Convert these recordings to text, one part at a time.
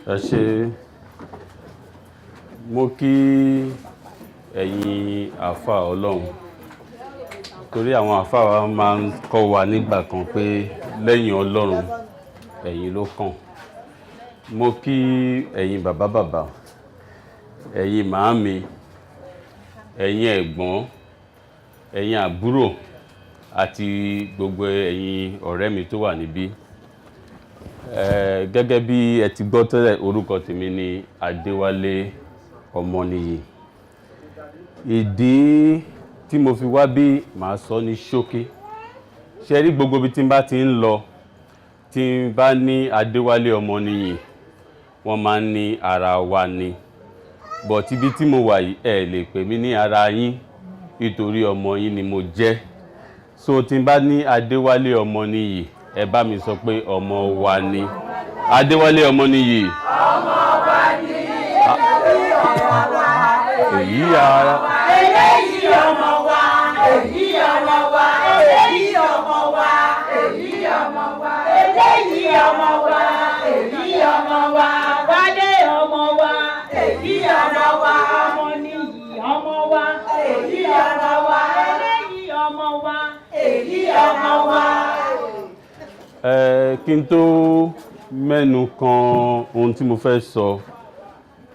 Ẹ ṣé, mo kí ẹ̀yin àáfàá Ọlọ́run, torí àwọn àáfàá wa máa ń kọ́ wa nígbà kan pé lẹ́yìn Ọlọ́run, ẹ̀yin ló kàn. Mo kí ẹ̀yin bàbá bàbá, ẹ̀yin màámi, ẹ̀yin ẹ̀gbọ́n, ẹ̀yin àbúrò àti gbogbo ẹ̀yin ọ̀rẹ́ mi tó wà níbí. Gẹ́gẹ́ bí ẹ ti gbọ́ tẹ́lẹ̀, orúkọ tèmi ni Adéwálé Ọmọníyì. Ìdí tí mo fi wá bí, màá sọ ní ṣókí. Ṣé rí, gbogbo ibi tí n bá ti ń lọ, tí n bá ní Adéwálé Ọmọníyì, wọ́n máa ń ní ara wa ni. But ibi tí mo wà yìí, ẹ lè pè mí ní ara yín, nítorí ọmọ yín ni mo jẹ́. So tí n bá ní Adéwálé Ọmọníyì, ẹ bá mi sọ pé ọmọ wa ni. Adéwálé Ọmọníyì. Ọmọ wa ni. Èyí ara. Eléyìí ọmọ wa, èyí ọmọ wa, eléyìí ọmọ wa, èyí ọmọ wa, eléyìí ọmọ wa, èyí ọmọ wa, Wálé ọmọ wa, èyí ọmọ wa, ọmọ nìyí ọmọ wa, èyí ọmọ wa, eléyìí ọmọ wa, èyí ọmọ wa. Ẹ kí n tó mẹ́nu kan ohun tí mo fẹ́ sọ,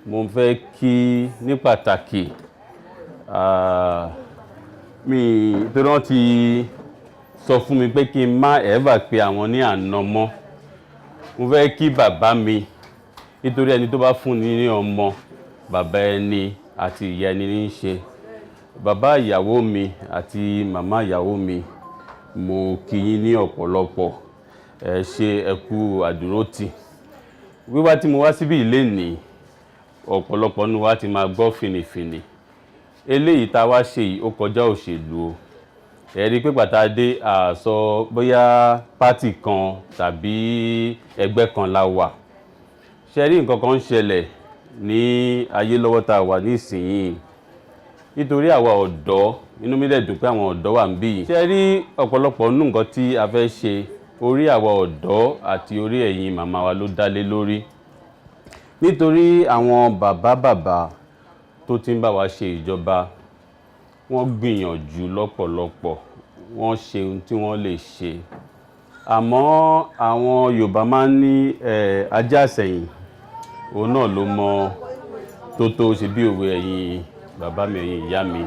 mo fẹ́ kí ní pàtàkì mi torí wọ́n ti sọ fún mi pé kí n má ever pe àwọn ní àna mọ́. Mo fẹ́ kí bàbá mi, nítorí ẹni tó bá fún ni ní ọmọ, bàbá ẹni àti ìyá ẹni ní í ṣe. Bàbá ìyàwó mi àti màmá ìyàwó mi, mo kí yín ní ọ̀pọ̀lọpọ̀. Ẹ ṣé, ẹ kú àdúrótì. Wíwá tí mo wá síbí lénìí, ọ̀pọ̀lọpọ̀ nínú wa ti máa gbọ́ fìnnìfìnnì. Eléyìí tá a wá ṣe yìí, ó kọjá òṣèlú o. Ẹ rí i pé pàtàkì dé àsọ bóyá party kan tàbí ẹgbẹ́ kan la wà. Ṣé rí, nǹkan kan ń ṣẹlẹ̀ ní ayé lọ́wọ́ tá a wà nísìnyí. Nítorí àwa ọ̀dọ́, inú mi dẹ̀ dùn pé àwọn ọ̀dọ́ wà níbí yìí. Ṣé rí, ọ̀pọ̀lọpọ̀ nínú nǹkan tí a fẹ́ ṣe, orí àwa ọ̀dọ́ àti orí ẹ̀yin màmá wa ló dá lé lórí. Nítorí àwọn bàbá bàbá tó ti ń bá wa ṣe ìjọba, wọ́n gbìyànjú lọ́pọ̀lọpọ̀, wọ́n ṣe ohun tí wọ́n lè ṣe. Àmọ́ àwọn Yorùbá máa ń ní ajá àsẹ̀yìn, òun náà ló mọ tó tó ṣe bí òwe. Ẹ̀yin bàbá mi, ẹ̀yin ìyá mi.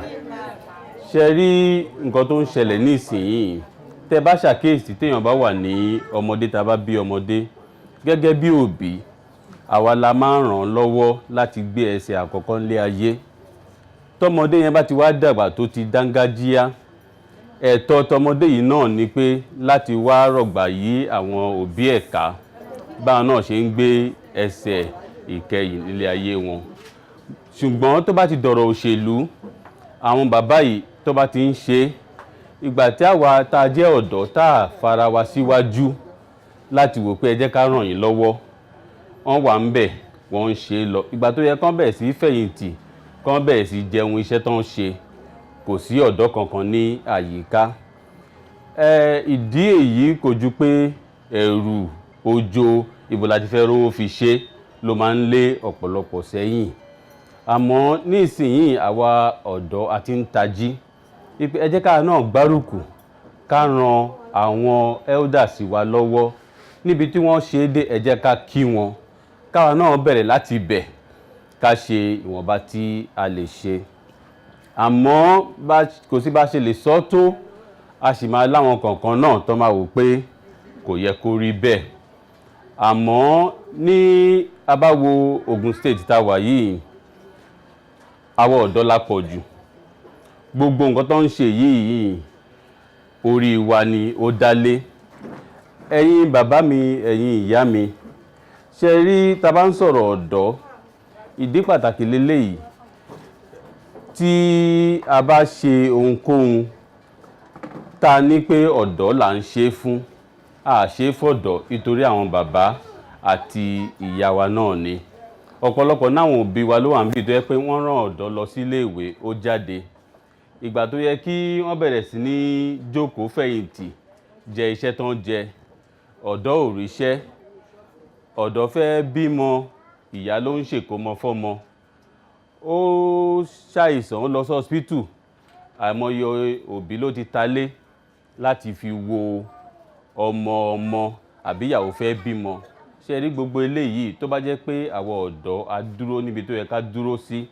Ṣé rí nǹkan tó ń ṣẹlẹ̀ nísìnyí? Tẹ bá ṣàkíyèsí, téèyàn bá wà ní ọmọdé, tá a bá bí ọmọdé, gẹ́gẹ́ bí òbí, àwa la máa ń ràn án lọ́wọ́ láti gbé ẹsẹ̀ àkọ́kọ́ nílé ayé. Tọmọdé yẹn bá ti wá dàgbà, tó ti dángájíá, ẹ̀tọ́ tọmọdé yìí náà ni pé láti wá rọ̀gbà yí àwọn òbí ẹ̀ ká, báwọn náà ṣe ń gbé ẹsẹ̀ ìkẹyìn nílé ayé wọn. Ṣùgbọ́n tó bá ti dọ̀rọ̀ òṣèlú, àwọn bàbá yìí tó bá ti ń ṣe, ìgbà tí àwa tá a jẹ́ ọ̀dọ́ tá a fara wa síwájú láti wò pé ẹ jẹ́ ká ràn yín lọ́wọ́, wọ́n wà ń bẹ̀, wọ́n ń ṣe lọ. Ìgbà tó yẹ kán bẹ̀rẹ̀ sí fẹ̀yìntì, kán bẹ̀rẹ̀ sí jẹun iṣẹ́ tó ń ṣe, kò sí ọ̀dọ́ kankan ní àyíká. Ìdí èyí kò ju pé ẹ̀rù ojo ibo la ti fẹ́ rówó fi ṣe ló máa ń lé ọ̀pọ̀lọpọ̀ sẹ́yìn. Àmọ́ nísìnyí, àwa ọ̀dọ́ a ti ń tají wípé ẹ jẹ́ ká náà gbárùkù, ká ran àwọn elders wa lọ́wọ́ níbi tí wọ́n ṣe é dé. Ẹ jẹ́ ká kí wọn, káwa náà bẹ̀rẹ̀ láti bẹ̀, ká ṣe ìwọ̀nba tí a lè ṣe. Àmọ́ kò sí bá ṣe lè sọ tó, a sì máa láwọn kọ̀ọ̀kan náà tó máa wò pé kò yẹ kó rí bẹ́ẹ̀. Àmọ́ ní a bá wo Ogun State tá a wà yìí, àwa ọ̀dọ́ la pọ̀ jù. Gbogbo nǹkan tó ń ṣe yìí, orí wa ni ó dá lé. Ẹ̀yin bàbá mi, ẹ̀yin ìyá mi, ṣe rí, tá bá ń sọ̀rọ̀ ọ̀dọ́, ìdí pàtàkì leléyìí tí a bá ṣe ohunkóhun tá a ní pé ọ̀dọ́ là ń ṣe fún, a ṣe fọ̀dọ̀, nítorí àwọn bàbá àti ìyá wa náà ni. Ọ̀pọ̀lọpọ̀ náwọn òbí wa ló wà níbí tó jẹ́ pé wọ́n rán ọ̀dọ́ lọ sí ilé ìwé, ó jáde. Ìgbà tó yẹ kí wọ́n bẹ̀rẹ̀ sí ní jókòó fẹ̀yìntì jẹ iṣẹ́ tó ń jẹ, ọ̀dọ́ ò ríṣẹ́, ọ̀dọ́ fẹ́ bímọ. Ìyá ló ń ṣèkómọ fọ́mọ, ó ṣàìsàn, ó lọ sí hospital. Àìmọye òbí ló ti talé láti fi wo ọmọ ọmọ, àbí ìyàwó fẹ́ bímọ. Ṣe rí gbogbo eléyìí, tó bá jẹ́ pé àwọn ọ̀dọ́ á dúró níbi tó yẹ ká dúró sí,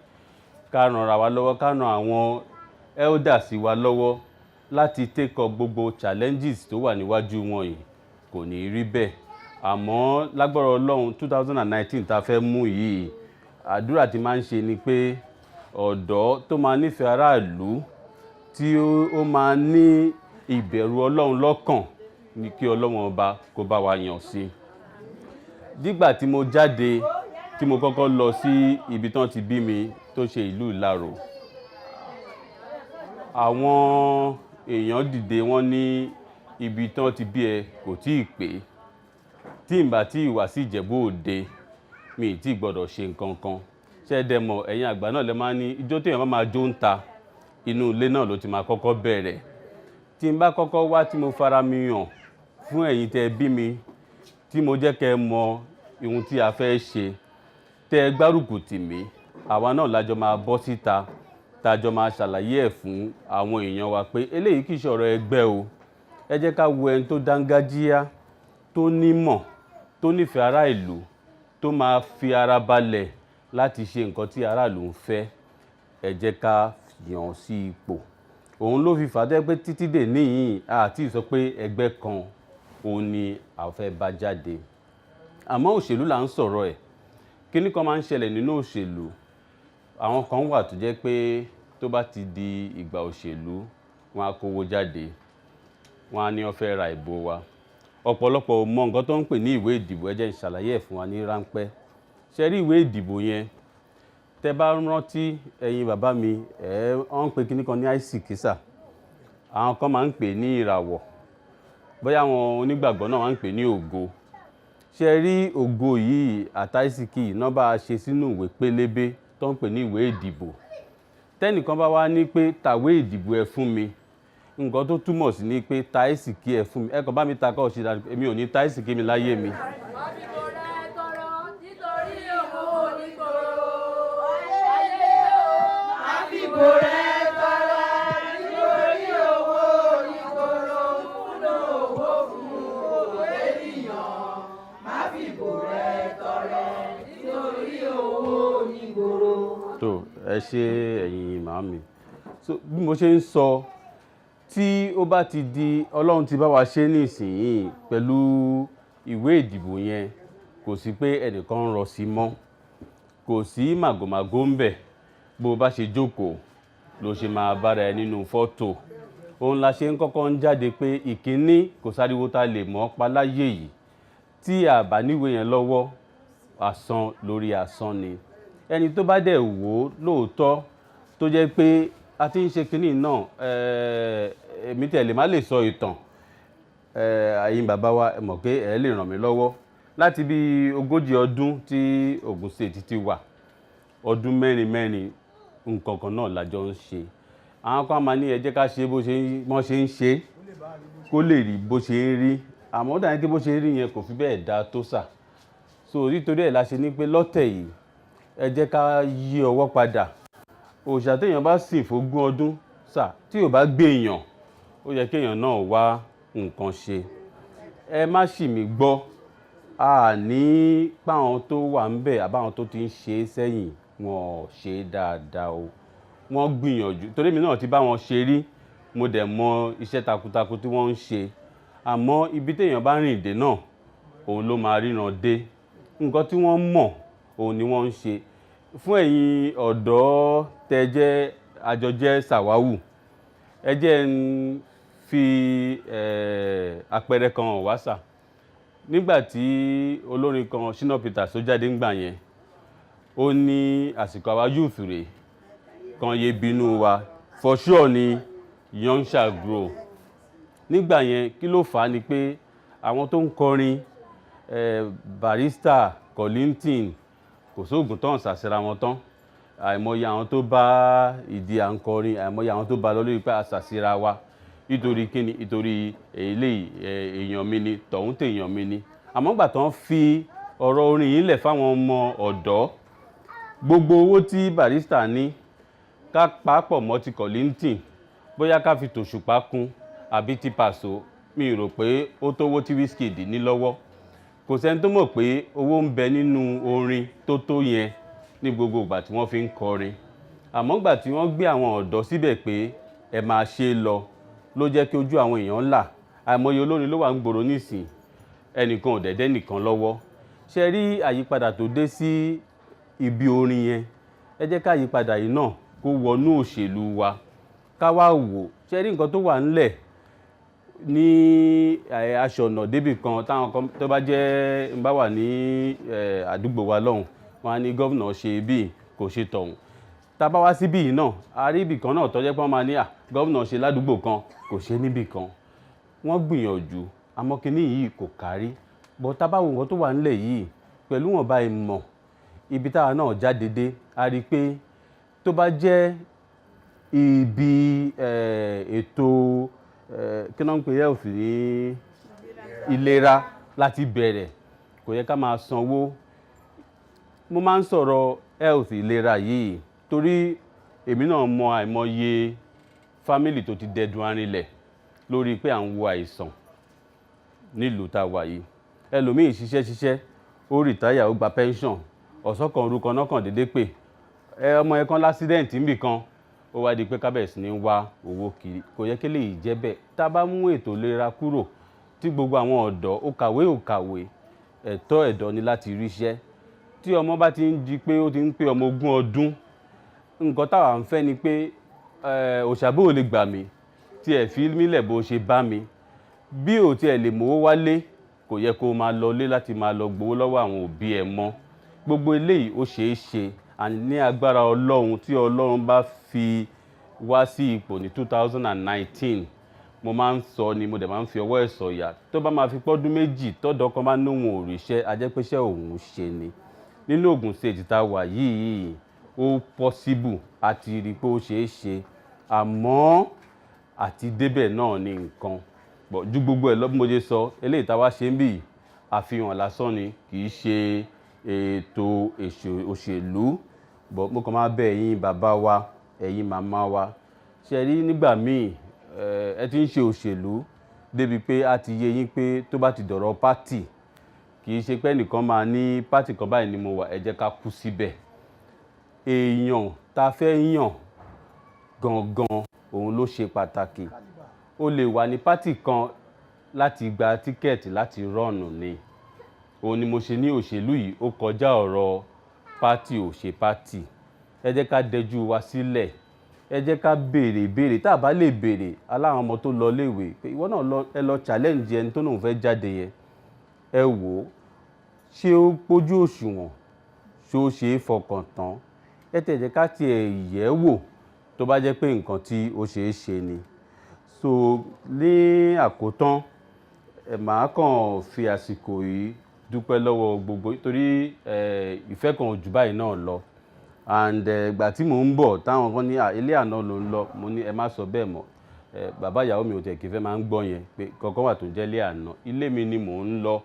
ká ranra wa lọ́wọ́, ká ran àwọn elders wa lọ́wọ́ láti take up gbogbo challenges tó wà níwájú wọn yìí, kò ní rí bẹ́ẹ̀. Àmọ́ lágbára Ọlọ́run, 2019 tá a fẹ́ mú yìí, àdúrà tí máa ń ṣe ni pé ọ̀dọ́ tó máa nífẹ̀ẹ́ aráàlú, tí ó máa ní ìbẹ̀rù Ọlọ́run lọ́kàn ní kí Ọlọ́run Ọba kó bá wa yàn sí. Nígbà tí mo jáde, tí mo kọ́kọ́ lọ sí ibi tán ti bí mi, tó ṣe ìlú Ìlarò, àwọn èèyàn dìde, wọ́n ní ibi tán ti bí ẹ kò tí ì pé. Tí n bá tí ì wá sí Ìjẹ̀bú Òde, mi ì tí gbọ́dọ̀ ṣe nǹkan kan. Ṣé ẹ dẹ̀ mọ̀, ẹ̀yin àgbà náà lẹ máa ń ní ijó téèyàn bá máa jó ń ta, inú ilé náà ló ti máa kọ́kọ́ bẹ̀rẹ̀. Tí n bá kọ́kọ́ wá, tí mo fara mi hàn fún ẹ̀yin tẹ́ bí mi, tí mo jẹ́ kẹ́ ẹ mọ ohun tí a fẹ́ ṣe, tẹ́ ẹ gbárùkù tì mí, àwa náà la jọ máa bọ́ síta, tá a jọ máa ṣàlàyé ẹ̀ fún àwọn èèyàn wa pé eléyìí kì í ṣe ọ̀rọ̀ ẹgbẹ́ o. Ẹ jẹ́ ká wo ẹni tó dángájíá, tó nímọ̀, tó nífẹ̀ẹ́ ará ìlú, tó máa fi ara balẹ̀ láti ṣe nǹkan tí aráàlú ń fẹ́. Ẹ jẹ́ ká yàn sí ipò. Òun ló fi fà á tó jẹ́ pé títí dè níyìn, a ti sọ pé ẹgbẹ́ kan òun ni a fẹ́ bá jáde. Àmọ́ òṣèlú là ń sọ̀rọ̀ ẹ̀. Kíní kan máa ń ṣẹlẹ̀ nínú òṣèlú. Àwọn kan wà tó jẹ́ pé tó bá ti di ìgbà òṣèlú, wọ́n á kówó jáde, wọ́n á ní wọ́n fẹ́ ra ìbò wa. Ọ̀pọ̀lọpọ̀ ò mọ nǹkan tó ń pè ní ìwé ìdìbò. Ẹ jẹ́ n ṣàlàyé ẹ̀ fún wa ní ráńpẹ́. Ṣé rí ìwé ìdìbò yẹn, tẹ bá rántí, ẹ̀yin bàbá mi, ẹ̀ wọ́n ń pè kíní kan ní àìsìkísà, àwọn kan máa ń pè ní ìràwọ̀, bóyá àwọn onígbàgbọ́ náà máa ń pè ní ògo. Ṣé rí ògo yìí àtàìsíkì náà bá a ṣe sínú ìwé pélébé tó ń pè ní ìwé ìdìbò. Tẹ́nìkan bá wá ní pé tàwé ìdìbò ẹ fún mi, nǹkan tó túmọ̀ sí ni pé ta àìsìkí ẹ fún mi. Ẹ kàn bá mi ta kọ́ ṣe dáadáa, èmi ò ní ta àìsìkí mi láyé mi. Wọ́n fi kò rẹ̀ tọrọ nítorí owó onígboro. Ayé o. Àfìbò rẹ̀ tọrọ nítorí owó onígboro. Fúnná owó fún owó ènìyàn. Má fìbò rẹ̀ tọrẹ nítorí owó onígboro. Tó ẹ ṣe, ẹ̀yin màámi. So bí mo ṣe ń sọ, tí ó bá ti di Ọlọ́run ti bá wa ṣe nísìnyí pẹ̀lú ìwé ìdìbò yẹn, kò sí pé ẹnìkan ń rọ sí mọ́, kò sí màgòmágó ń bẹ̀. Bó o bá ṣe jókòó ló ṣe máa bára ẹ nínú fọ́tò. Òun la ṣe ń kọ́kọ́ ń jáde pé ìkíní, kò sáriwo ta lè mọ́ pa láyé yìí tí a bá níwèé yẹn lọ́wọ́. Asán lórí asán ni. Ẹni tó bá dẹ̀ wò ó lóòótọ́, tó jẹ́ pé a ti ń ṣe kínní náà, èmi tẹ̀lé má lè sọ ìtàn. Ẹ̀yin bàbá wa, ẹ mọ̀ pé ẹ lè ràn mí lọ́wọ́. Láti bí 40 ọdún tí Ogun State ti wà, ọdún mẹ́rin mẹ́rin, nǹkan kan náà la jọ ń ṣe. Àwọn kan máa ní ẹ jẹ́ ká ṣe bó ṣe ń wọ́n ṣe ń ṣe kó lè rí bó ṣe ń rí. Àmọ́ ó dàbí pé bó ṣe ń rí yẹn kò fi bẹ́ẹ̀ dáa tó sà. So nítorí ẹ̀ la ṣe ní pé lọ́tẹ̀ yìí, ẹ jẹ́ ká yí ọwọ́ padà. Òòṣà téèyàn bá sìn fógún ọdún sà, tí ò bá gbé èèyàn, ó yẹ kéèyàn náà wá nǹkan ṣe. Ẹ má ṣì mí gbọ́, a ní páwọn tó wà ńbẹ̀ àbáwọn tó ti ń ṣe é sẹ́yìn, wọn ò ṣe é dáadáa o. Wọ́n gbìyànjú, torí èmi náà ti bá wọn ṣe rí, mo dẹ̀ mọ iṣẹ́ takuntakun tí wọ́n ń ṣe. Àmọ́ ibi téèyàn bá rìn dé náà, òun ló máa ríran dé. Nǹkan tí wọ́n mọ̀, òun ni wọ́n ń ṣe. Fún ẹ̀yin ọ̀dọ́ tẹ́ jẹ́ àjọjẹ́ sàwáwù, ẹ jẹ́ ń fi àpẹẹrẹ kan hàn wá sà. Nígbà tí olórin kan, Shina Peters, tó jáde ńgbà yẹn, ó ní àsìkò àwa youth rèé, kan yé bínú wa, for sure ni young shall grow. Nígbà yẹn, kí ló fà á? Ni pé àwọn tó ń kọrin, Barrister, Kollington, kò sóògùn tán ṣàṣírà wọn tán. Àìmọye àwọn tó bá ìdí à ń kọrin, àìmọye àwọn tó bá lọ lórí pé a ṣàṣírà wa. Nítorí kíni? Nítorí eléyìí èèyàn mi ni, tọ̀hún tèèyàn mi ni. Àmọ́ ìgbà tán fi ọ̀rọ̀ orin yìí lẹ̀ fáwọn ọmọ ọ̀dọ́. Gbogbo owó tí Barrister ní, ká pàápọ̀ mọ́ ti Kollington, bóyá ká fi tòṣùpá kún àbí ti Pàṣọ, mi rò pé ó tówó tí Wizkid ní lọ́wọ́. Kò sẹ́ni tó mọ̀ pé owó ń bẹ nínú orin tó tó yẹn ní gbogbo ìgbà tí wọ́n fi ń kọrin. Àmọ́ ìgbà tí wọ́n gbé àwọn ọ̀dọ́ síbẹ̀ pé ẹ máa ṣe lọ, ló jẹ́ kí ojú àwọn èèyàn là. Àìmọye olórin ló wà ń gbòòrò nísìn, ẹnìkan ò dẹ̀dẹ̀ nìkan lọ́wọ́. Ṣé rí àyípadà tó dé sí ibi orin yẹn? Ẹ jẹ́ ká àyípadà yìí náà kó wọnú òṣèlú wa, ká wá wò. Ṣé rí nǹkan tó wà ńlẹ̀ ní aṣọ̀nà débì kan táwọn kan tó bá jẹ́ ń bá wà ní àdúgbò wa lọ́hùn, wọ́n á ní gómìnà ṣe bí kò ṣe tọ̀hún. Tá bá wá síbí yìí náà, a rí ibì kan náà tó jẹ́ pé wọ́n máa ní à gómìnà ṣe ládùúgbò kan kò ṣe níbì kan. Wọ́n gbìyànjú, àmọ́ kíní yìí kò kárí. Bọ̀ tá bá wo nǹkan tó wà ńlẹ̀ yìí pẹ̀lú wọ̀nba ìmọ̀ ibi táwa náà jáde dé, a rí pé tó bá jẹ́ ibi ètò kí ló ń pè health ní ìlera láti bẹ̀rẹ̀, kò yẹ ká máa sanwó. Mo máa ń sọ̀rọ̀ health ìlera yìí torí èmi náà mọ àìmọye family tó ti dẹdun arinlẹ̀ lórí pé à ń wo àìsàn nílùú tá a wà yìí. Ẹlòmíì ṣiṣẹ́ ṣiṣẹ́, ó retire, ó gba pension, ọ̀sán kan orúkọ náà kàn déédé pé ẹ ọmọ ẹ kan l'accident níbì kan, ó wá di pé ká bẹ̀rẹ̀ sí ní wá owó kiri. Kò yẹ kí lèyí jẹ́ bẹ́ẹ̀. Tá a bá mú ètò ìlera kúrò tí gbogbo àwọn ọ̀dọ́ ó kàwé ó kàwé, ẹ̀tọ́ ẹ̀dọ́ ni láti ríṣẹ́. Tí ọmọ bá ti ń di pé ó ti ń pé ọmọ ogún ọdún, nǹkan táwa ń fẹ́ ni pé òṣàbò ò lè gbà mí tí ẹ fi mí lẹ̀ bó ṣe bá mi. Bí ò tí ẹ lè mówó wálé, kò yẹ kó máa lọlé láti máa lọ gbowó lọ́wọ́ àwọn òbí ẹ mọ́. Gbogbo eléyìí ó ṣe é ṣe ní agbára Ọlọ́run. Tí Ọlọ́run bá fi wá sí ipò ní 2019, mo máa ń sọ ni, mo dẹ̀ máa ń fi ọwọ́ ẹ̀ sọ̀yà, tó bá máa fi pọ́dún méjì tọ́dọ̀ kan bá ní òun ò ríṣẹ́, a jẹ́ pé iṣẹ́ òun ṣe ni. Nínú Ògùn State tá a wà yìí, ó possible àti rí pé ó ṣe é ṣe, àmọ́ àti débẹ̀ náà ni nǹkan. Bọ̀ ju gbogbo ẹ̀ lọ, bí mo ṣe sọ, eléyìí tá a wá ṣe ń bì, àfihàn lásán ni, kì í ṣe ètò òṣèlú. Bọ̀ mo kàn máa bẹ̀ ẹ̀yin bàbá wa, ẹ̀yin màmá wa. Ṣé rí nígbà míì, ẹ ti ń ṣe òṣèlú débi pé a ti yé yín pé tó bá ti dọ̀rọ̀ party, kì í ṣe pé ẹnìkan máa ní party kan báyìí ni mo wà, ẹ jẹ́ ká kú síbẹ̀. Èèyàn ta fẹ́ yàn gangan, òun ló ṣe pàtàkì. Ó lè wà ní party kan láti gba ticket láti run ni. Òun ni mo ṣe ní òṣèlú yìí ó kọjá ọ̀rọ̀ party ò ṣe party. Ẹ jẹ́ ká dẹjú wa sílẹ̀, ẹ jẹ́ ká béèrè ìbéèrè tá a bá lè béèrè aláwọn ọmọ tó lọ léèwé pé ìwọ náà lọ, ẹ lọ challenge ẹni tó náà fẹ́ jáde yẹn. Ẹ wò ó, ṣé ó pójú òṣùwọ̀n, ṣé ó ṣe é fọkàn tán? Ẹ tẹ̀ jẹ́ ká tiẹ̀ yẹ̀ wò tó bá jẹ́ pé nǹkan tí ó ṣe é ṣe ni. So ní àkótán, ẹ máa kàn fi àsìkò yìí dúpẹ́ lọ́wọ́ gbogbo torí ìfẹ́ kan ò jù báyìí náà lọ. And ìgbà tí mò ń bọ̀, táwọn kan ní à ilé àná ló ń lọ, mo ní ẹ má sọ bẹ́ẹ̀ mọ́. Bàbá ìyàwó mi ò tẹ̀ kí fẹ́ máa ń gbọ́ yẹn pé kankan wà tó ń jẹ́ ilé àná. Ilé mi ni mò ń lọ.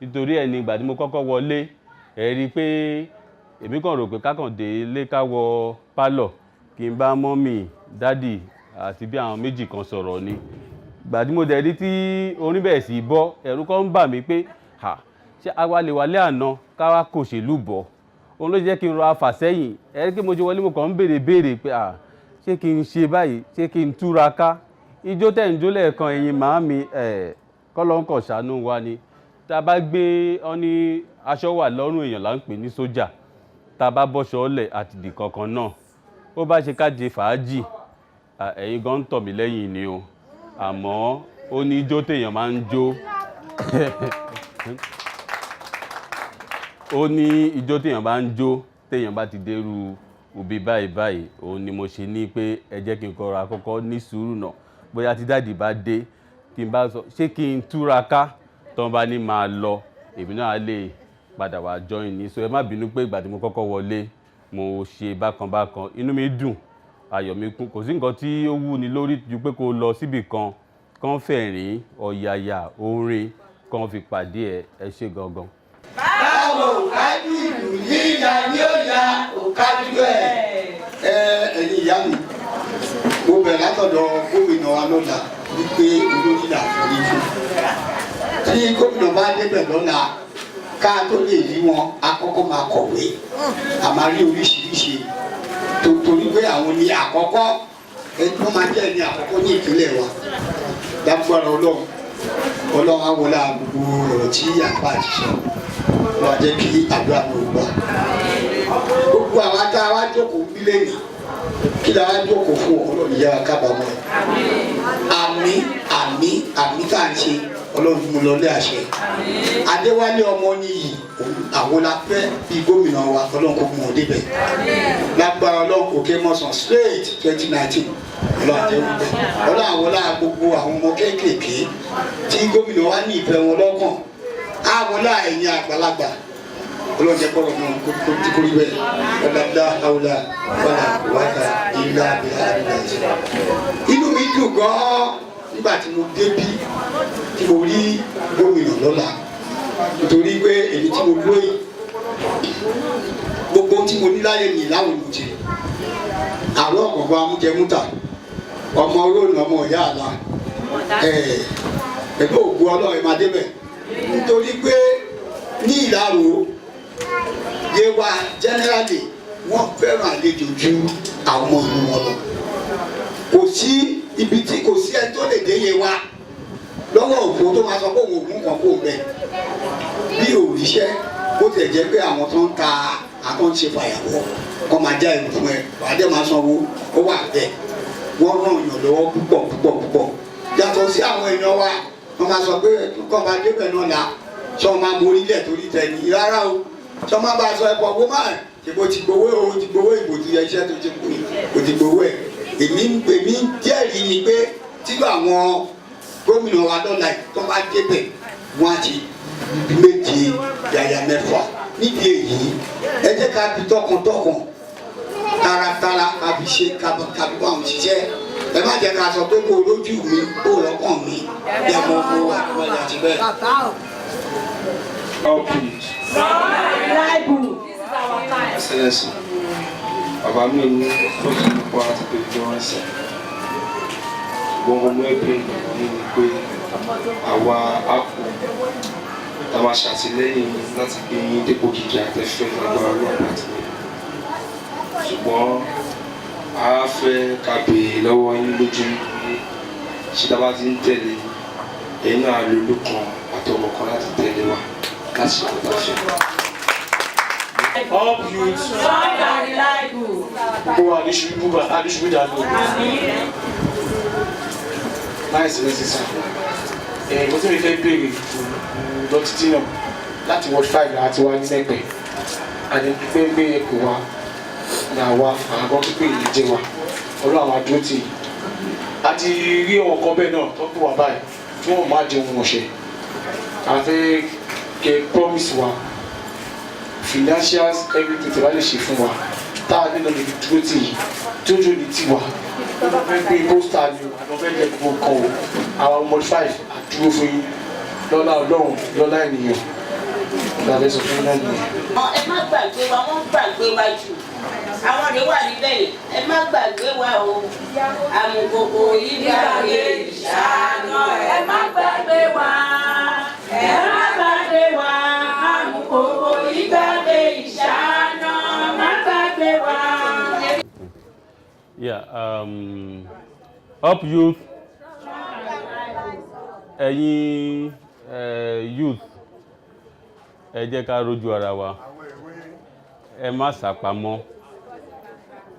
Nítorí ẹ ní ìgbà tí mo kọ́kọ́ wọlé, ẹ rí i pé èmi kàn rò pé ká kàn dé ilé, ká wọ pálọ̀, kí n bá mummy, daddy àti bí àwọn méjì kan sọ̀rọ̀ ni. Ìgbà tí mo dẹ̀ rí tí orin bẹ̀rẹ̀ sí í bọ́, ẹ̀rù kan ń bà mí pé à ṣé àwa lè wálé àná ká wá kò ṣèlú bọ̀. Òun ló jẹ́ kí n rọra fà sẹ́yìn. Ẹ rí pé mo ṣe wọlé, mo kàn ń béèrè béèrè pé à ṣé kí n ṣe báyìí, ṣé kí n túra ká? Ijó tẹ̀ ń jó lẹ́ẹ̀kan, ẹ̀yin màámi, ẹ̀ kọ́lọ́un kàn ṣàánú wa ni. Tí a bá gbé ọ ní aṣọ wà lọ́rùn èèyàn là ń pè ní sójà. Tí a bá bọ́ṣọ lẹ̀ àti dì kankan náà. Ó bá ṣe ká jẹ fàájì, ẹ̀yin gan ń tọ̀ mí lẹ́yìn ni o. Àmọ́ ó ní ijó tèèyàn máa ń jó. Ó ní ijó tèèyàn bá ń jó, tèèyàn bá ti dérú òbí báyìí báyìí, òun ni mo ṣe ní pé ẹ jẹ́ kí n kọ́ra kọ́kọ́ ní sùúrù náà. Bóyá tí daddy bá dé, kí n bá sọ, ṣé kí n túra ká? Tí wọ́n bá ní máa lọ, èmi náà á lè padà wá join ní. So ẹ má bínú pé ìgbà tí mo kọ́kọ́ wọlé, mo ṣe bákan bákan. Inú mi dùn, ayọ̀ mi kún. Kò sí nǹkan tí ó wú ni lórí ju pé kó lọ síbi kan, kán fẹ̀rín, ọ̀yàyà, orin kan fi pàdé ẹ. Ẹ ṣé gangan. Báwo Yíyá ni ó ya òkájú ẹ̀. Ẹ ẹ̀yin ìyá mi, mo bẹ̀rẹ̀ látọ̀dọ̀ gómìnà wa lọ́la wípé olórí là forí fún. Tí gómìnà bá débẹ̀ lọ́la, ká tó lè rí wọn, a kọ́kọ́ máa kọ̀wé, a máa rí oríṣiríṣi torí pé àwọn ni àkọ́kọ́, ẹni tó máa jẹ́ ẹni àkọ́kọ́ ní ìpínlẹ̀ wa. Lágbára Ọlọ́run, Ọlọ́run á wọlé gbogbo ọ̀rọ̀ tí àpá àti sọ wọ́n á jẹ́ kí àdúrà náà gbà. Gbogbo àwa tá a wá jókòó bílẹ̀nì, kí la wá jókòó fún? Ọlọ́run yára kábàámọ̀ ẹ̀. Àmín, àmín, àmín. Tá à ń ṣe, Ọlọ́run fún mi lọlé àṣẹ. Adéwálé ọmọ nìyí, àwọn la fẹ́ bí gómìnà wa. Ọlọ́run kò mú un débẹ̀. Lágbára Ọlọ́run, Òkè Mọ́sán straight 2019. Ọlọ́run àti ẹ̀rù bẹ́ẹ̀. Ọlọ́run àwọn láà gbogbo àwọn ọmọ kéékèèké tí gómìnà wa ní ìfẹ́ wọn lọ́kàn, àwọn láà ẹ̀yìn àgbàlagbà. Ọlọ́run jẹ́ kọ́rọ̀ náà kó tí kò rí bẹ́ẹ̀. Ọ̀làdá àwòlà wàlà wàtà ìlà àbílà àbílà ìṣẹ̀lẹ̀. Inú mi dùn gan-an nígbà tí mo débí, tí mo rí gómìnà lọ́la, nítorí pé èyí tí mo dúró yìí, gbogbo tí mo ní láyé mi láwọn ìlú ti àrùn ọ̀gọ̀ngàn amújẹmúta, ọmọ róòlù, ọmọ ìyá àlá pẹ̀lú ògùn Ọlọ́run ẹ̀ máa débẹ̀, nítorí pé ní Ìlárò, Yewa generally, wọ́n fẹ́ràn àlejò ju àwọn ọmọ ìlú wọn lọ. Kò sí ibi tí kò sí ẹni tó lè dé Yewa lọ́wọ́ òfo tó máa sọ pé òun ògùn kan kò bẹ̀ bí òrìṣẹ́. Bó tilẹ̀ jẹ́ pé àwọn tó ń ta àtọ́ ń ṣe fàyàwọ́ kọ́ máa já ìlú fún ẹ, wàá dẹ̀ máa sanwó, ó wà bẹ́ẹ̀. Wọ́n ràn yàn lọ́wọ́ púpọ̀ púpọ̀ púpọ̀, yàtọ̀ sí àwọn èèyàn wa. Wọ́n máa sọ pé kọ́ máa débẹ̀ náà la sọ máa borí lẹ̀ torí tẹ̀yìn rárá o. Sọ máa bá a sọ ẹ̀kọ́ owó máa ṣèbó ti gbowó o, ti gbowó ìbò, ti yẹ iṣẹ́ tó ti kú, o ti gbowó ẹ̀. Èmi jẹ́rìí ni pé tí àwọn gómìnà wa lọ́la tó bá débẹ̀, wọ́n á ti méje yàyà mẹ́fà. Nídìí èyí, ẹ jẹ́ ká fi tọkàntọkàn, taratara, ká fi ṣe, ká fi bá wọn ṣiṣẹ́. Ẹ má jẹ́ ká sọ pé kó lójú mi, kó lọ́kàn mi bí ẹ mọ owó àti àti bẹ́ẹ̀. Up youth. Excellency, bàbá mi ní kóòtù nípa àti pé wọ́n sẹ̀. Ṣùgbọ́n mo ẹbí bàbá mi ni pé àwa á kù tá a máa ṣàtìlẹ́yìn láti gbé yín dépò gíga àtẹ́fẹ́ lágbára Ọlọ́run àti mi. Ṣùgbọ́n a fẹ́ ká béèrè lọ́wọ́ yín lójú pé ṣé tá a bá ti ń tẹ̀lé yín, ẹ̀yin náà lo olùkan àtọmọ kan láti tẹ̀lé wa láti ṣe kó tá a fẹ́. Up youth. Gbogbo wa ní ṣubú bá ní ṣubú dànù. Láìsí ní sísá ẹ, mo tí mi fẹ́ béèrè lọ títí náà láti ward 5 láti wá ní lẹ́gbẹ̀ẹ́ àti pé pé ẹ kò wá ní àwa àgọ́ pípé yìí jẹ́ wa. Ọlọ́run àwọn àdúró tì í àti rí àwọn kan bẹ́ẹ̀ náà tó kù wá báyìí tí wọ́n máa jẹun ọ̀sẹ̀. Àfẹ́ kẹ́ promise wa financials, everything tí wàá lè ṣe fún wa tá a nílò lè fi dúró tì yìí tí ó ní tì wá. Wọ́n fẹ́ gbé poster ni o, àwọn fẹ́ lẹ gbogbo nǹkan o. Àwọn ward 5 àdúró fún yín lọ́lá Ọlọ́run, lọ́lá ènìyàn ìlànà sọ fún yín náà nìyẹn. Ẹ má gbàgbé wa, wọ́n gbàgbé wa jù. Àwọn rẹ̀ wà níbẹ̀ yìí. Ẹ má gbàgbé wa o. Àmùkòkò yìí gbàgbé ìṣáná. Ẹ má gbàgbé wa, ẹ má gbàgbé wa. Àmùkòkò yìí gbàgbé ìṣáná, má gbàgbé wa. Yeah, up youth, ẹ̀yin youth, ẹ jẹ́ ká rójú ara wa, ẹ má sàpamọ́,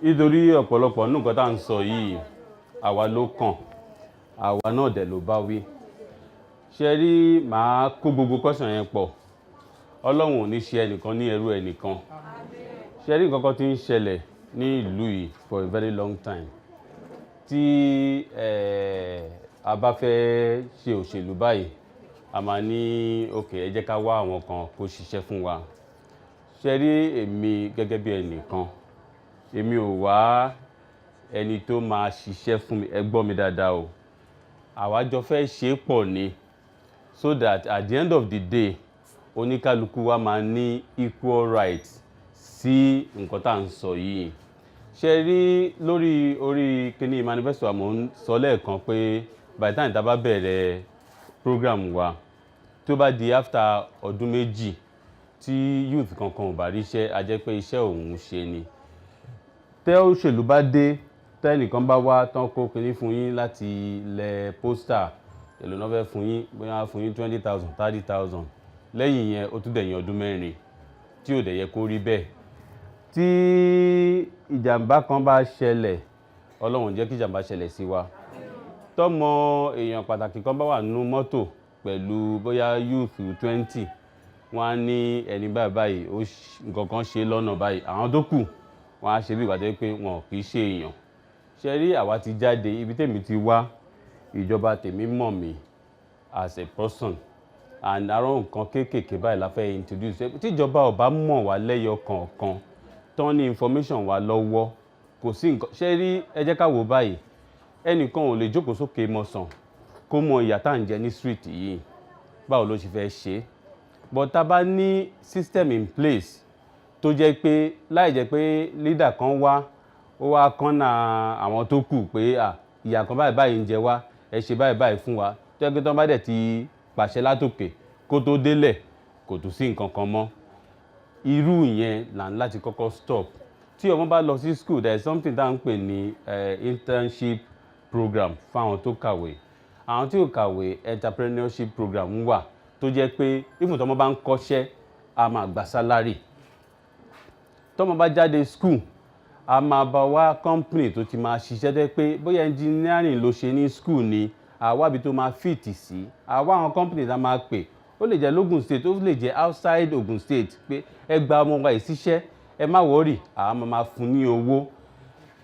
nítorí ọ̀pọ̀lọpọ̀ nǹkan tá à ń sọ yìí, àwa ló kàn, àwa náà dẹ̀ ló bá wí. Ṣe rí, màá kó gbogbo question yẹn pọ̀. Ọlọ́run ò ní ṣe ẹnìkan ní ẹrú ẹnìkan. Ṣe rí, nǹkan kan tí ń ṣẹlẹ̀ ní ìlú yìí for a very long time, tí a bá fẹ́ ṣe òṣèlú báyìí, a máa ní, "Ok, ẹ jẹ́ ká wá àwọn kan kó ṣiṣẹ́ fún wa." Ṣe rí, èmi gẹ́gẹ́ bí ẹnìkan, èmi ò wá ẹni tó máa ṣiṣẹ́ fún mi. Ẹ gbọ́ mi dáadáa o. Àwa jọ fẹ́ ṣe é pọ̀ ni, so that at the end of the day, Oníkálukú wa máa ní equal rights sí nǹkan tá à ń sọ yìí. Ṣe rí lórí orí kíní manifesto wa, mò ń sọ lẹ́ẹ̀kan pé by the time tá a bá bẹ̀rẹ̀ program wa, tó bá di after ọdún 2 tí youth kankan ò bá ríṣẹ́, a jẹ́ pé iṣẹ́ òun ṣe ni. Tẹ́ òṣèlú bá dé, tẹ́nìkan bá wá tán, kó kinní fún yín láti lẹ poster, èlò náà fẹ́ fún yín? Bóyá fún yín 20,000, 30,000. Lẹ́yìn yẹn, ó tún dẹ̀yìn ọdún 4, tí ò dẹ̀ yẹ kó rí bẹ́ẹ̀. Tí ìjàmbá kan bá ṣẹlẹ̀, Ọlọ́run jẹ́ kí ìjàmbá ṣẹlẹ̀ sí wa, tọ́mọ èèyàn pàtàkì kan bá wà nínú mọ́tò pẹ̀lú bóyá youth 20, wọ́n á ní ẹni báyìí báyìí, ó nǹkan kan ṣe lọ́nà báyìí. Àwọn tó kù, wọ́n á ṣe bí ìgbà tó yẹ pé wọn ò kì í ṣe èèyàn. Ṣe rí, àwa ti jáde. Ibi tèmi ti wá, ìjọba tèmi mọ̀ mí as a person, and àwọn nǹkan kéékèèké báyìí la fẹ́ introduce. Tíjọba ò bá mọ̀ wá lẹ́yọ kọ̀ọ̀kan, tán ní information wa lọ́wọ́, kò sí nǹkan. Ṣe rí, ẹ jẹ́ ká wò báyìí, ẹnìkan ò lè jókòó sókè mọ̀sán kó mọ ìyà tá à ń jẹ ní street yìí. Báwo ló ṣe fẹ́ ṣe é? But tá a bá ní system in place tó jẹ́ pé láì jẹ́ pé leader kan wá, ó wá kọ́nà àwọn tó kù pé à ìyà kan báyìí báyìí ń jẹ wá, ẹ ṣe báyìí báyìí fún wa, tó yẹ pé tó bá dẹ̀ ti pàṣẹ látòkè, kó tó délẹ̀, kò tún sí nǹkan kan mọ́. Irú ìyẹn là ń láti kọ́kọ́ stop. Tí ọmọ bá lọ sí school, there is something tá à ń pè ní internship program fáwọn tó kàwé. Àwọn tí ò kàwé, entrepreneurship program wà tó jẹ́ pé even tọmọ bá ń kọ́ṣẹ́, a máa gba salary. Tọmọ bá jáde school, a máa bá wá company tó ti máa ṣiṣẹ́, tẹ́ pé bóyá engineering ló ṣe ní school ni, àwa tó máa fit sí àwa àwọn company tá máa pè. Ó lè jẹ́ l'Ogun State, ó lè jẹ́ outside Ogun State, pé ẹ gba ọmọ wa yìí síṣẹ́, ẹ má worry, àwa máa fún ní owó.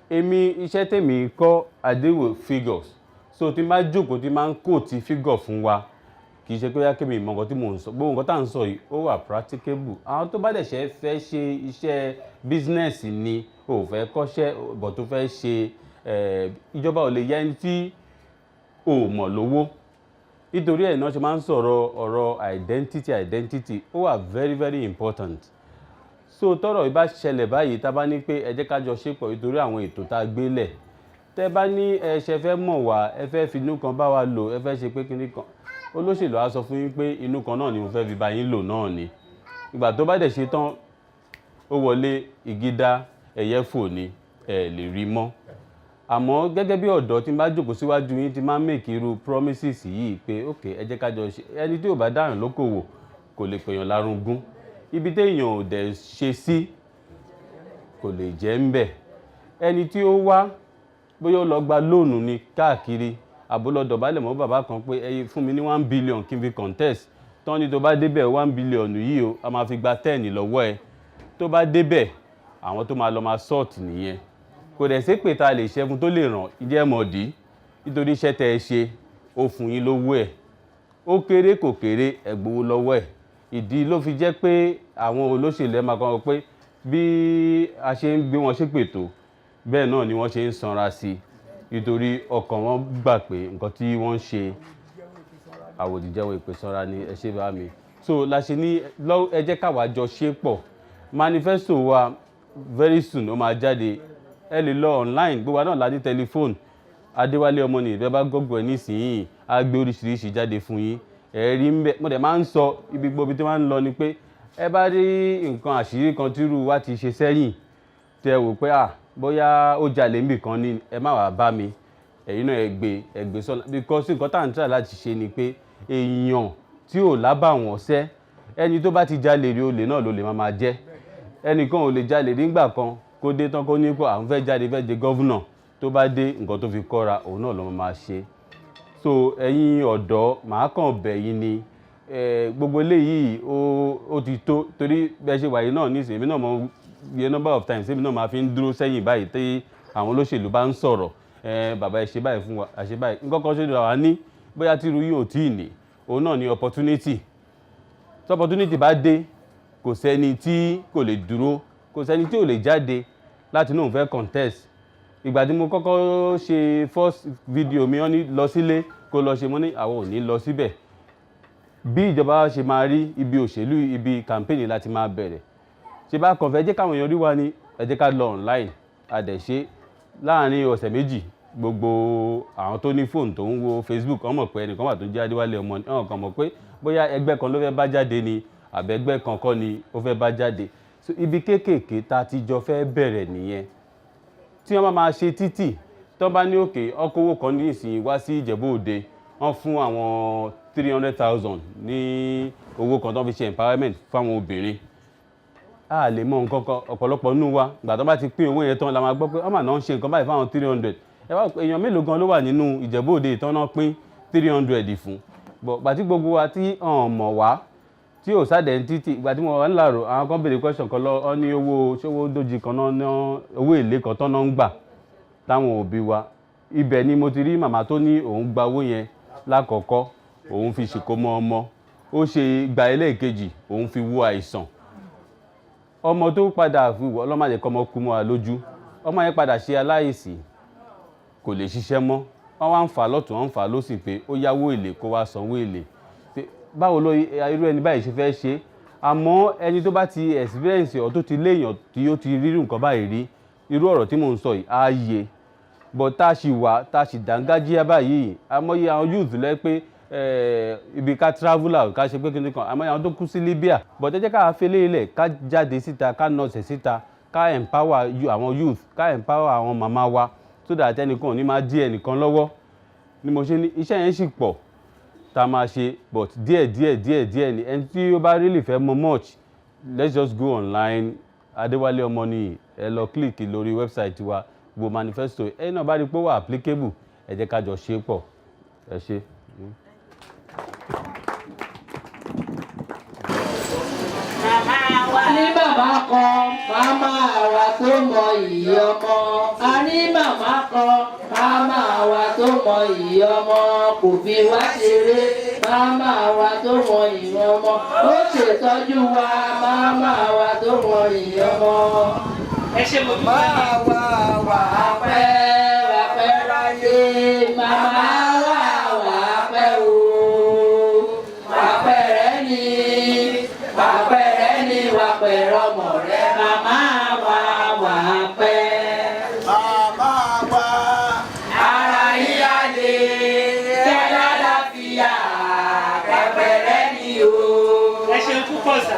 Èmi, iṣẹ́ tèmi kọ́, I deal with figures, so tí n bá jókòó, tí n máa ń quote figure fún wa, kì í ṣe pé yá kémi ìmọ̀ nǹkan tí mò ń sọ. Gbogbo nǹkan tá à ń sọ yìí, ó wà practicable. Àwọn tó bá dẹ̀ ṣe fẹ́ ṣe iṣẹ́ business ni, ò fẹ́ kọ́ṣẹ́ bọ̀, tó fẹ́ ṣe, ìjọba ò lè yá ẹni tí ò mọ̀ lówó. Nítorí ẹ̀ náà ṣe máa ń sọ̀rọ̀ ọ̀rọ̀ identity. Identity, ó wà very very important. So tọ́rọ̀ yìí bá ṣẹlẹ̀ báyìí, tá a bá ní pé ẹ jẹ́ ká jọ ṣe pọ̀, nítorí àwọn ètò tá a gbé lẹ̀, tẹ́ bá ní ẹ ṣe fẹ́ mọ̀ wá, ẹ fẹ́ fi inú kan bá wa lò, ẹ fẹ́ ṣe pé kíní kan, olóṣèlú á sọ fún yín pé inú kan náà ni mo fẹ́ fi bá yín lò náà ni. Ìgbà tó bá dẹ̀ ṣe tán, ó wọlé, ìgídá ẹ̀yẹ fò ni, ẹ lè rí mọ́. Àmọ́ gẹ́gẹ́ bí ọ̀dọ́, tí n bá jókòó síwájú yín, tí máa ń make irú promises yìí pé ok, ẹ jẹ́ ká jọ ṣe. Ẹni tí ò bá dáhùn lókòwò kò lè pèèyàn lárugún. Ibi téèyàn ò dẹ̀ ṣe sí kò lè jẹ́ ń bẹ̀. Ẹni tí ó wá, bóyá ó lọ gba loan ní káàkiri, àbó lọ dọ̀bálẹ̀ mọ́ bàbá kan pé ẹ fún mi ní 1 billion kí n fi contest tán ní, tó bá débẹ̀, 1 billion yìí o, a máa fi gba 10 lọ́wọ́ ẹ. Tó bá débẹ̀, àwọn tó máa lọ máa sort nìyẹn. Kò dẹ̀ sí pé ta lè ṣe fún tó lè ràn ìjẹ́ mọ̀dí, nítorí iṣẹ́ tẹ́ ẹ ṣe, ó fún yín lówó ẹ̀. Ó kéré, kò kéré, ẹ gbowó lọ́wọ́ ẹ̀. Ìdí ló fi jẹ́ pé àwọn olóṣèlú, ẹ máa kọ́ pé bí a ṣe ń gbé wọn ṣépè tó, bẹ́ẹ̀ náà ni wọ́n ṣe ń sanra sí i, nítorí ọkàn wọn gbà pé nǹkan tí wọ́n ń ṣe, àwòdìjẹ́wọ̀ ìpè sanra ni. Ẹ ṣe bá mi. So la ṣe ní ẹ jẹ́ káwa jọ ṣe pọ̀. Manifesto wa, very soon ó máa jáde. Ẹ lè lọ online, gbogbo wa náà la ní tẹlifóònù. Adéwálé Ọmọnìyí, bẹ́ẹ̀ bá Google ẹ̀ nísìnyí, á gbé oríṣiríṣi jáde fún yín. Ẹ rí ń bẹ. Mo dẹ̀ máa ń sọ ibi gbogbo tí wọ́n ń lọ ni pé ẹ bá rí nǹkan àṣírí kan tírú wa ti ṣe sẹ́yìn, tẹ wò pé à bóyá ó jalè níbì kan ní, ẹ má wàá bá mi. Ẹ̀yin náà, ẹ gbé, ẹ gbé sọ́nà, because nǹkan tá à ń try láti ṣe ni pé èèyàn tí ò lábàwọ̀n sẹ́, ẹni tó bá ti jalè rí, olè náà ló lè máa jẹ́. Ẹnìkan ò lè jalè nígbà kan, kó dé tán, kó ní kó àwọn fẹ́ jáde, fẹ́ jẹ governor. Tó bá dé, nǹkan tó fi kọ́ra, òun náà ló máa ṣe. So ẹ̀yin ọ̀dọ́, màá kàn bẹ̀ yín ni. Gbogbo eléyìí, ó ti tó, torí bẹ́ẹ̀ ṣe wà yìí náà nísìnyí, èmi náà mọ iye number of times èmi náà máa fi ń dúró sẹ́yìn báyìí tí àwọn olóṣèlú bá ń sọ̀rọ̀. Bàbá, ẹ ṣe báyìí fún wa, ẹ ṣe báyìí. Nǹkan kan ṣe wà ní bóyá tí irú yìí ò tí ì ní, òun náà ní opportunity. Tí opportunity bá dé, kò sẹ́ni tí kò lè dúró, kò sẹ́ni tí ò lè jáde láti náà fẹ́ contest. Ìgbà tí mo kọ́kọ́ ṣe first video mi, wọ́n ní lọ sílé kó lọ ṣe. Mo ní àwọn ò ní lọ síbẹ̀. Bí ìjọba ṣe máa rí, ibi òṣèlú, ibi campaign láti máa bẹ̀rẹ̀. Ṣe bá kàn fẹ́ jẹ́ káwọn èèyàn rí wa ni, ẹ jẹ́ ká lọ online. A dẹ̀ ṣe láàrin ọ̀sẹ̀ 2. Gbogbo àwọn tó ní fóònù tó ń wo Facebook, wọ́n mọ̀ pé ẹnìkan wà tó ń jẹ́ Adéwálé Ọmọ. Wọ́n kàn mọ̀ pé bóyá ẹgbẹ́ kan ló fẹ́ bá jáde ni, àbẹ́gbẹ́ kan kọ́ ni ó fẹ́ bá jáde. So ibi kéékèèké tá a ti jọ fẹ́ bẹ̀rẹ̀ nìyẹn. Tí wọ́n bá máa ṣe títì, tó bá ní òkè ọkọ̀wé kan ní ìsìn wá sí Ìjẹ̀bú Òde, wọ́n fún àwọn 300,000 ní owó kan tó fi ṣe empowerment fáwọn obìnrin, a lè mọ nǹkan kan. Ọ̀pọ̀lọpọ̀ nínú wa, ìgbà tó bá ti pín owó yẹn tán la máa gbọ́ pé ọmọ náà ń ṣe nǹkan báyìí fáwọn 300. Ẹ wá, èèyàn mélòó gan ló wà nínú Ìjẹ̀bú Òde ìtàn náà pín 300 fún? Bọ̀ gbàtí gbogbo wa tí ọ̀n mọ̀ wá, tí ò sáde ní títì. Ìgbà tí mo wà ńlárò, àwọn kan béèrè question kan lọ, ọ ní owó ṣówó dójì kan náà ná, owó èlé kan tán náà ń gbà táwọn òbí wa. Ibẹ̀ ni mo ti rí màmá tó ní òun gba owó yẹn lákọ̀ọ́kọ́, òun fi ṣèkómọ ọmọ, ó ṣe gba ẹlẹ́ẹ̀kejì, òun fi wo àìsàn ọmọ tó padà fi wọ. Ọlọ́mọ àjẹkọ́ ọmọ kú mọ́ wa lójú. Ọmọ yẹn padà ṣe aláìsí, kò lè ṣiṣẹ́ mọ́. Wọ́n wá ń fà lọ́tún, wọ́n ń fà lósì pé ó yáwó èlé, kó wá sanwó èlé. Báwo ló irú ẹni báyìí ṣe fẹ́ ṣe? Àmọ́ ẹni tó bá ti experience ọ̀, tó ti léèyàn tí ó ti rírú nǹkan báyìí rí, irú ọ̀rọ̀ tí mò ń sọ yìí á yé. But tá a sì wà, tá a sì dángájíá báyìí, àmọ́yé àwọn youth lẹ́ pé ibi ká travel out, ká ṣe pé kíni kan, àmọ́ àwọn tó kú sí Libya. But ẹ jẹ́ ká fẹlẹ́ ilẹ̀, ká jáde síta, ká nọ̀sẹ̀ síta, ká empower àwọn youth, ká empower àwọn màmá wa, so that ẹnìkan ò ní máa dí ẹnìkan lọ́wọ́. Ni mo ṣe ní iṣẹ́ yẹn sì pọ̀ tá a máa ṣe, but díẹ̀ díẹ̀ díẹ̀ díẹ̀ ni. Ẹni tí ó bá really fẹ́ mọ̀ much, let's just go online, Adéwálé Ọmọnìyí. Ẹ lọ click lórí website wa, wo manifesto. Ẹ̀yin náà bá rí i pé ó wà applicable, ẹ jẹ́ ká jọ ṣe é pọ̀. Ẹ ṣé. Màmá wa. Ní bàbá kan, màmá wa tó mọ ìyí ọmọ. A ní màmá kan, màmá wa tó mọ ìyí ọmọ. Kò fi wá ṣeré, màmá wa tó mọ ìyí ọmọ. Ó ṣètọ́jú wa, màmá wa tó mọ ìyí ọmọ. Ẹ ṣé, mo dúpẹ́. Máa wá wà á pẹ́, wà pẹ́ ráyé. Màmá wa wà á pẹ́ o. Wà pẹ́ rẹ́ ni, wà pẹ́ rẹ́ ni, wà pẹ́ rọmọ rẹ. Màmá wa wà á pẹ́. Màmá wa. Ara yíyá lè kẹ́lá láfíà, kẹ́pẹ́ rẹ́ ni o. Ẹ ṣeun púpọ̀ sà,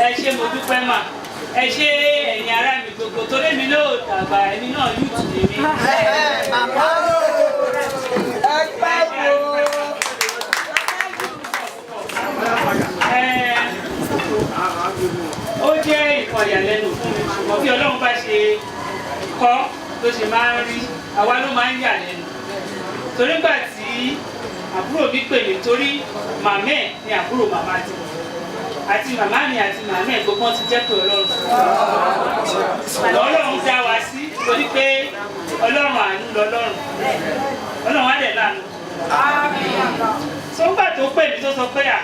ẹ ṣé, mo dúpẹ́ mà. Ẹ ṣé, ẹ̀yin ará mi gbogbo, torí èmi náà ò dàgbà, èmi náà youth ni mí. Màmá o, ẹ pẹ́ o. Ẹ, ó jẹ́ nǹkan ìyàlẹ́nu fún mi, ṣùgbọ́n bí Ọlọ́run bá ṣe kọ́ ló ṣe máa ń rí, àwa ló máa ń yà lẹ́nu. Torí gbà tí àbúrò mi pè mí, torí màmá ẹ̀ ni àbúrò màmá ti àti màmá mi àti màmá ẹ̀, gbogbo wọn ti jẹ́ pé Ọlọ́run, Ọlọ́run dá wa sí, torí pé Ọlọ́run àánú lọ́lọ́run. Ọlọ́run á dẹ̀ láàánú. Tó ń gbà tó pè mí, tó sọ pé, "À,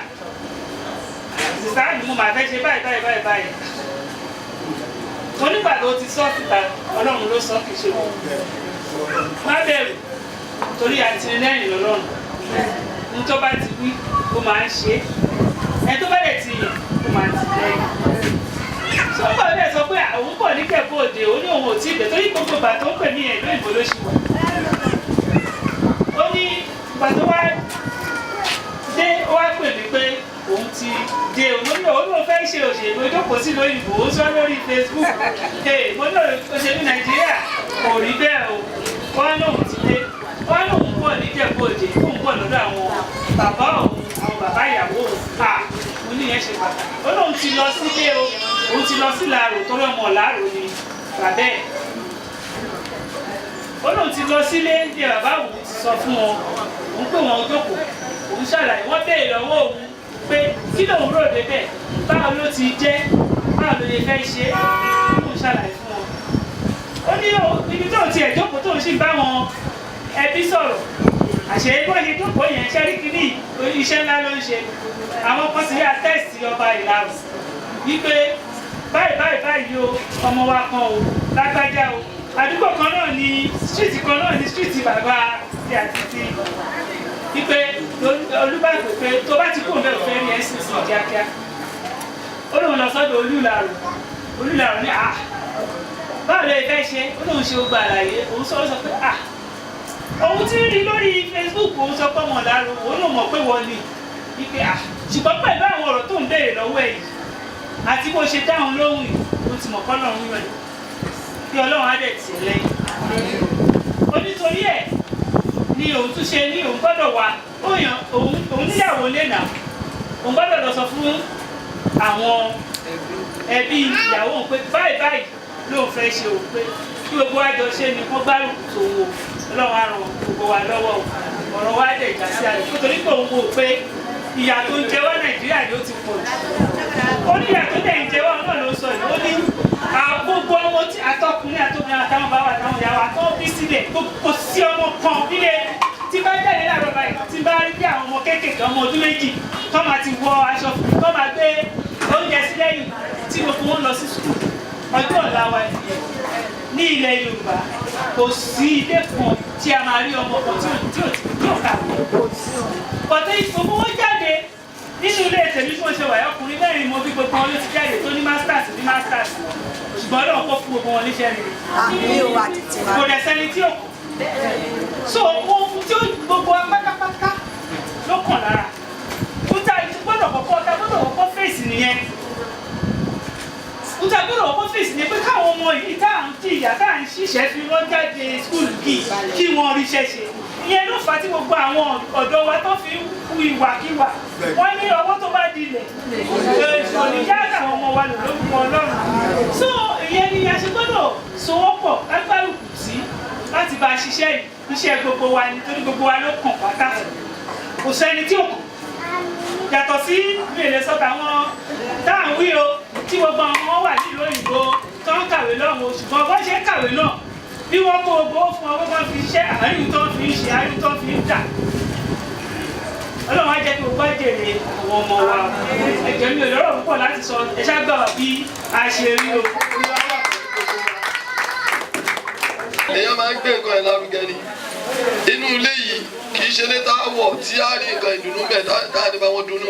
sister mi, mo máa fẹ́ ṣe báyìí báyìí báyìí báyìí," mo nígbà tó ti sọ síta, Ọlọ́run ló sọ, kì í ṣe wọ́n. Má bẹ̀rù, torí àtìlẹ́yìn lọ́lọ́run. Ní tó bá ti wí, ó máa ń ṣe é. Ẹni tó bá dẹ̀ ti yàn, ó máa ń tì lẹ́yìn. Sọ́kọ̀ dẹ̀ sọ pé òun bọ̀ ní Ìjẹ̀bú Òde, ó ní òun ò tí ì dé, torí gbogbo ìgbà tó ń pè mí yẹn, ìlú òyìnbó ló ṣì wà. Ó ní ìgbà tó wá dé, ó wá pè mí pé òun ti dé. Òun ní òun ló fẹ́ ṣe òṣèlú, ojókòó sí lóyìnbó, ó sọ lórí Facebook. Ee, mo ní òṣèlú Nàìjíríà kò rí bẹ́ẹ̀ o. Wọ́n ní òun ti dé, wọ́n ní òun bọ̀ ní Ìjẹ̀bú Òde, òun bọ̀ lọ́dọ̀ àwọn bàbá òun, àwọn bàbá ìyàwó òun. À, mo ní ìyẹn ṣe pàtàkì. Ó lóun ti lọ sílé o, òun ti lọ sí Ìlarò, torí ọmọ Ìlarò ni bàbá ẹ̀. Ó lóun ti lọ sílé ní bàbá òun, ti sọ fún wọn, òun pé wọn jókòó, òun ṣàlàyé. Wọ́n béèrè lọ́wọ́ òun pé kí lòun rò débẹ̀, báwo ló ti jẹ́, báwo ló lè fẹ́ ṣe é. Òun ṣàlàyé fún wọn. Ó ní ibi tóun ti ẹ̀ jókòó, tóun sì bá wọn ẹbí sọ̀rọ̀, àṣẹ bó ṣe jókòó yẹn, ṣẹ́rí kínní, iṣẹ́ ńlá ló ń ṣe. Àwọn kan ti rí àtẹ́sì ọba Ìlarò wípé báyìí báyìí báyìí o, ọmọ wa kan o, lágbájá o, àdúgbò kan náà ní street kan náà ní street bàbá ti àti ti wípé Olúbàdàn pé tó bá ti kú òun bẹ́ẹ̀ ò fẹ́ rí ẹ̀ sì sí kíákíá. Ó lóun lọ sọ́dọ̀ Olúlarò. Olúlarò ní à báwo lè fẹ́ ṣe? Ó lóun ṣe gbogbo àlàyé. Òun sọ pé à òun ti rí lórí Facebook, òun sọ pé ọmọ Ìlaro, òun ló mọ̀ pé wọ́n ni wípé à ṣùgbọ́n pẹ̀lú àwọn ọ̀rọ̀ tó ń béèrè lọ́wọ́ ẹ̀ yìí àti bó ṣe dáhùn lóhùn yìí, ó ti mọ̀ kọ́lọ́run yàn ní kí Ọlọ́run á dẹ̀ tì í lẹ́yìn. Ó nítorí ẹ̀ ni òun tún ṣe ní òun gbọ́dọ̀ wá ó yàn òun níyàwó lé nà òun gbọ́dọ̀ lọ sọ fún àwọn ẹbí ìyàwó òun pé báyìí báyìí lóun fẹ́ ṣe òun pé kí gbogbo wa jọ ṣe ni wọ́n gbárùkù tòun o. Ọlọ́run á ràn gbogbo wa lọ́wọ́ o, ọ̀rọ̀ wa dẹ̀ já sí àlè nítorí pé òun wò pé ìyà tó ń jẹ wá Nàìjíríà ni ó ti pọ̀ jù. Ó ní ìyà tó dẹ̀ ń jẹ wá náà ló sọ yìí. Ó ní gbogbo ọmọ tí àtọkùnrin àtobìnrin àtàwọn bàbá àtàwọn ìyá wa tó bí sílẹ̀ kò sí ọmọ kan nílé tí bá jáde láàárọ̀ báyìí tí bá rí bí àwọn ọmọ kéékèèké ọmọ ọdún 2 tó máa ti wọ aṣọ tó máa gbé oúnjẹ sí lẹ́yìn tí gbogbo wọn lọ sí sùkúl. Ọjọ́ ọ̀la wa nìyẹn. Ní ilẹ̀ Yorùbá kò sí ilé kan tí a máa rí ọmọ kan tí ò kàwé. Pọ̀tẹ́ ìfowó wọn jáde nínú ilé tèmi tí wọ́n ṣe wáyé ọkùnrin mẹ́rin mo bí gbogbo wọn ló ti jáde tó ní masters ní masters, ṣùgbọ́n Ọlọ́run kò fún gbogbo wọn níṣẹ́ rere. Kò dẹ̀ sẹ́ni tí ò kù. So ohun tí ó gbogbo wa pátápátá ló kàn lára. Níta gbọ́dọ̀ kọ́kọ́ ta gbọ́dọ̀ kọ́kọ́ fèsì nìyẹn. Níta gbọ́dọ̀ kọ́kọ́ fèsì nìyẹn pé káwọn ọmọ yìí tá à ń jìyà tá à ń ṣiṣẹ́ fi wọ́n jáde skúlù kí wọ́n ríṣẹ́ ṣe. Ìyẹn ló fà á tí gbogbo àwọn ọ̀dọ́ wa tó fi ń hu ìwàkiwà. Wọ́n ní ọwọ́ tó bá dilẹ̀ kò ní yá àwọn ọmọ wa lò lórúkọ Ọlọ́run. So ìyẹn ni a ṣe gbọ́dọ̀ sowọ́pọ̀ lágbárùkù sí láti bá a ṣiṣẹ́ yìí. Iṣẹ́ gbogbo wa ni torí gbogbo wa ló kàn pátá. Kò sẹ́ni tí ò kàn. Yàtọ̀ sí mi lè sọ tàwọn tá à ń wí o tí gbogbo àwọn ọmọ wà nílùú òyìnbó tó ń kàwé lọ́hùn o, ṣùgbọ́n bó ṣe ń kàwé náà bí wọ́n kó gbogbo fún ọ wọ́n fi ṣiṣẹ́ àárín tó fi ń ṣe àárín tó fi ń tà. Ọlọ́run á jẹ́ kí gbogbo àjèrè àwọn ọmọ wa. Ẹ̀jẹ̀ mi ò lọ́rọ̀ púpọ̀ láti sọ, ẹ ṣáà gbà wá bí a ṣe rí o. Èèyàn máa ń gbé nǹkan ẹ̀ lárugẹ ni. Inú ilé yìí kì í ṣe ilé tá a wọ̀ tí a rí nǹkan ìdùnnú bẹ́ẹ̀ tá a ní bá wọn dunnú.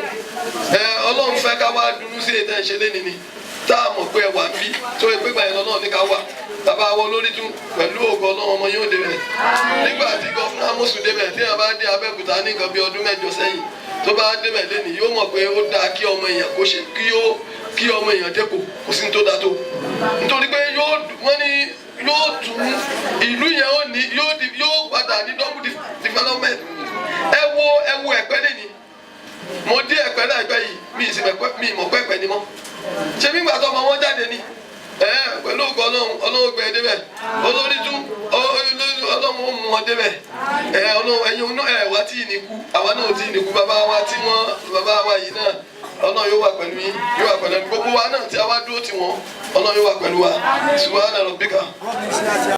Ẹ Ọlọ́run fẹ́ ká wá dunnú sí ètò ẹ̀ṣẹ̀ lẹ́ni ni tá a mọ̀ pé ẹ wà ń bí tó o pé gbàyẹn lọ́nà ní ká wà. Bàbá wa olórí tún pẹ̀lú ògo Ọlọ́run ọmọ yóò débẹ̀. Nígbà tí gọ́fúnà Amosun débẹ̀ tí a bá dé Abẹ́òkúta ní nǹkan bí ọdún 8 sẹ́yìn tó bá débẹ̀ lẹ́ni yóò mọ̀ pé ó dáa kí ọmọ èèyàn kó ṣe kí ọmọ èèyàn dẹ́kọ̀ kò sí ní tó dáa tó. Nítorí pé yóò wọ́n ní yóò tún ìlú yẹn ó ní yóò padà ní double development. Ẹ wo Ẹ̀pẹ́ lẹ́ni. Mo dé Ẹ̀pẹ́ láìpẹ́ yìí mi mọ̀ pẹ́pẹ́ ni mọ́. Ṣé bí gbàtọ́ ọmọ wọn jáde ni? Pẹ̀lú ògo Ọlọ́run Ọlọ́run gbé débẹ̀. Olórí tún Ọlọ́run ó mú wọn débẹ̀. Ọlọ́run ẹ̀yin náà ẹ̀ wá tí ì ní kú, àwa náà tí ì ní kú, bàbá wa tí wọ́n bàbá wa yìí náà Ọlọ́run yóò wà pẹ̀lú yín, yóò wà pẹ̀lú gbogbo wa náà tí a wá dúró tì wọ́n, Ọlọ́run yóò wà pẹ̀lú wa. Subhana rabbika.